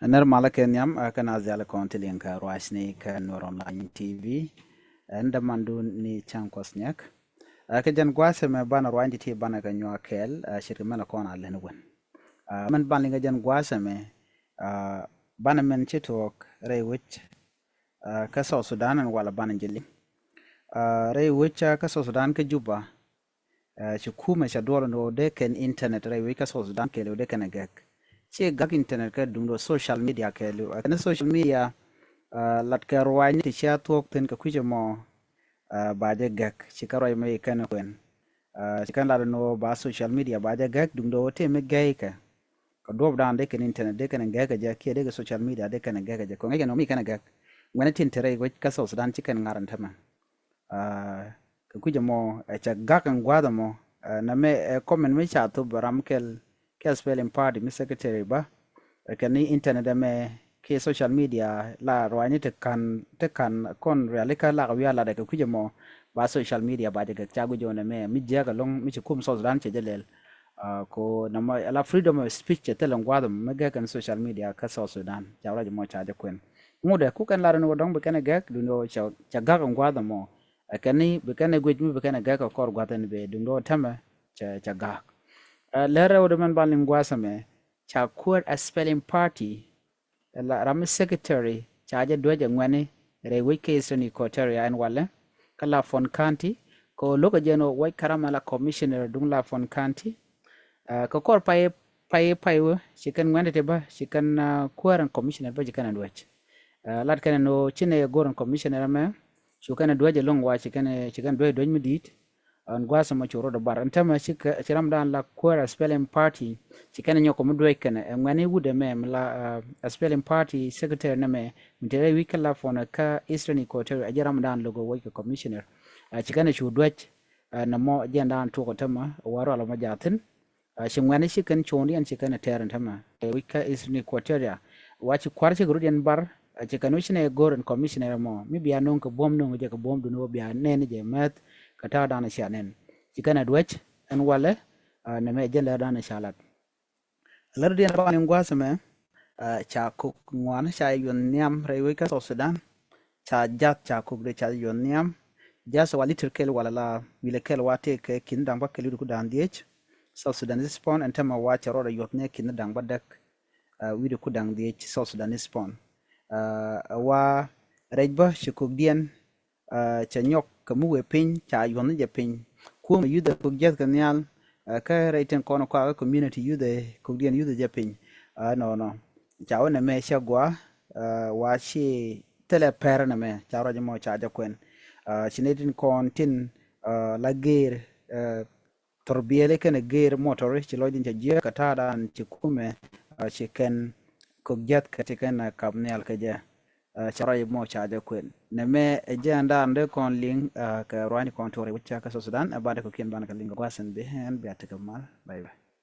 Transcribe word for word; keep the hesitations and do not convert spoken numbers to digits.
Nɛr malä kɛ nhiam, ɛ, kä naath diaal kɔn ti liŋ kɛ ruacni kɛ Nuɛr Online T V. Ɛn dämandu ni Cäŋ Kuɔth Nyɛk. Ɛ, kɛ jɛn gua̱a̱th ɛmɛ banɛ ruacni ti banɛ kɛ nyuak kɛɛl, ɛ, ce̱tkɛ mɛn la kɔn a lɛn wän. Ɛ, mɛn ban liŋ kɛ jɛn gua̱a̱th ɛmɛ, ɛ, banɛ mɛn ci tuɔɔk rɛy wec, ɛ, kä South Sudan ɛn walɛ banɛ jɛ liŋ. Ɛ, rɛy wec, ɛ, kä South Sudan kä Juba, ɛ, ci kumɛ cɛ duɔl ni ɣöö dee kɛn internet rɛy wec kä South Sudan kɛɛl ɣöö dee kɛn ɛ gɛk. Ci gak internet kä duŋ duɔ social media kɛɛl ɣöö, ɛ, kɛn social media, ɛ, lat kɛ ruacni ti cia thuɔ̱k thi̱n kɛ kui̱c ɛmɔ, ɛ, ba jɛ gɛk. Ci kɛn ruac mɛ kɛn kuɛn. Ɛ, ci kɛn lat ni ɣöö ba social media ba jɛ gɛk duŋ duɔ ti mi gɛy kɛ. Kɛ duɔp dan dee kɛn internet dee kɛn gɛk kɛ jɛ kiɛ dee kɛ social media dee kɛn gɛk kɛ jɛ. Kɛ ŋäc kɛn ɣöö mi kɛn gɛk. Ŋuɛn tin te rɛy wec kä South Sudan ci kɛn ŋa̱r ɛn tämɛ. Aa, kɛ kui̱c ɛmɔ, ɛ, cɛ gak ɛn gua̱a̱th ɛmɔ, ɛ, nɛmɛ, ɛ, comment mi ca thop ram kɛl, kɛl SPLM party mi secretary ba, ɛ, kɛn ni internet ɛmɛ, kiɛ social media, la ruacni ti ka̱n, ti ka̱n kɔn rialikä lak wi̱i̱ a latdɛ kɛ kui̱c ɛmɔ, ba social media ba jɛ gɛk ca guic ɣöö nɛmɛ, mi jiääk ɛlɔ̱ŋ, mi ci kum South Sudan cɛ jɛ lɛl. Aa, ko nɛmɔ, ala freedom of speech cɛ thil ɛn gua̱a̱th ɛmɔ, mi gɛk kɛn social media kä South Sudan, ca ruac ɛmɔ ca jɛ kuɛn. Ŋut ɛ, ku kɛn lat ɛn ɣöö dɔ̱ŋ bi kɛn ɛ gɛk, duundɛ ɣöö cɛ, cɛ gak ɛn gua̱a̱th ɛmɔ. Ɛ kɛn ni bi kɛn ɛ guic mi bi kɛn ɛ gɛk kɛ kɔr gua̱th ɛn bee duŋ do̱ tɛmɛ cɛ, cɛ gak. Ɛ, lɛr rɛw di mɛn bal ni gua̱a̱th ɛmɛ ca kuäär SPLM party. Ɛ la ram mi secretary ca jɛ duec ɛ ŋuɛni rɛy wec kä Eastern Equatoria ɛn walɛ kä Lafon County. Kɛ ɣöö lo̱k ɛ jɛn ɣöö wec kä ram ɛ la commissioner duŋ Lafon County. Ɛ, kɛ kɔr pay, pay, pay wä ci kɛn ŋuɛni ti bä ci kɛn, ɛ, kuäär ɛn commissioner bä ci kɛn ɛ duec. Ɛ, lat kɛn ɛn ɣöö ci nɛ go̱r ɛn commissioner ɛmɛ cu kɛn ɛ duec ɛlɔ̱ŋ wa ci kɛn ɛ, ci kɛn ɛ duec duec mi di̱i̱t. Ɛn gua̱a̱th ɛmɔ cu rot ɛ bar ɛn täämɛ ci kɛ, ci ramdan la kuäär SPLM party ci kɛn ɛ nyɔk kɛ mi duec kɛn ɛ ŋuɛni wut ɛmɛ mi la, ɛ, SPLM party secretary nɛmɛ mi te rɛy wi̱c kä Lafon kä Eastern Equatoria ɛ jɛ ramdan lo̱k ɛ wec kɛ commissioner. Ɛ, ci kɛn ɛ cu duec, ɛ, nɛmɔ jɛn dan tuɔk ɛ täämɛ ɛ wa rual ɛmɔ jathin. Ɛ, ci ŋuɛni ci kɛn cuɔ̱ŋdiɛn ci kɛn ɛ tɛɛr ɛn täämɛ. Ɛ, wi̱c kä Eastern Equatoria. Wa ci kua̱r cikɛ rut yɛn bar, ɛ, ci kɛn wi̱c ci nɛ go̱r ɛn commissioner ɛmɔ. Mi bia no̱o̱ŋ kɛ buɔ̱m no̱o̱ŋ jɛ kɛ buɔ̱m duni wä bia nɛn jɛ mɛth kɛ ta̱a̱ dan cia nɛn. Ci kɛn ɛ duec ɛn walɛ, ɛ, nɛmɛ jɛn lɛr dan cia lat. Lɛr diɛn ba ni gua̱a̱th ɛmɛ, ɛ, ca kok ŋuan ca yuɔn nhiam rɛy wec kä South Sudan. Ca jath ca kok de ca yuɔn nhiam. Jath wa litir kɛl wala la wilɛ kɛl wa tëë kɛ ki̱n da̱ŋ bä kɛl wi̱i̱du ku da̱ŋ dhiec. South Sudanese pound ɛn täämɛ wa cɛ rɔɔdɛ yuɔth ni ki̱n da̱ŋ bä däk, ɛ, wi̱i̱du ku da̱ŋ dhiec South Sudanese pound. Ɛ, wa rɛc bä ci kok diɛn, ɛ, cɛ nyɔk kɛ mi wee piny ca yuɔth ni jɛ piny. Kuɔmɛ yuth ɛ kok jiath kɛ nhial, ɛ, kä rɛy tin kɔn kɔakä community yuth ɛ kok diɛn yuth ɛ jɛ piny. Ɛ, nɔnɔ ca wä nɛmɛ cɛ gua, ɛ, wa ci thilɛ pɛr nɛmɛ ca ruac mɔ ca jɛ kuɛn. Ɛ, ci nɛ tin kɔn tin, ɛ, la geer, ɛ, thor biɛli kɛnɛ geer motor ci lɔcdin ca jiɛ kɛ ta̱a̱ dan ci kumɛ, ɛ, ci kɛn kok jiath kɛ ti kɛn, ɛ, kap nhial kɛ jɛ. Ɛ, ca ruac mɔ ca jɛ kuɛn. Nɛmɛ ɛ jɛ ɛn dan dee kɔn liŋ, ɛ, kɛ ruacni kɔn tuɔri wä ca kä South Sudan, ɛ, ba dee kɔkiɛn banɛ kɛ liŋ kɛ gua̱a̱th ɛn bi ɛn bia tekɛ mal. Bye bye.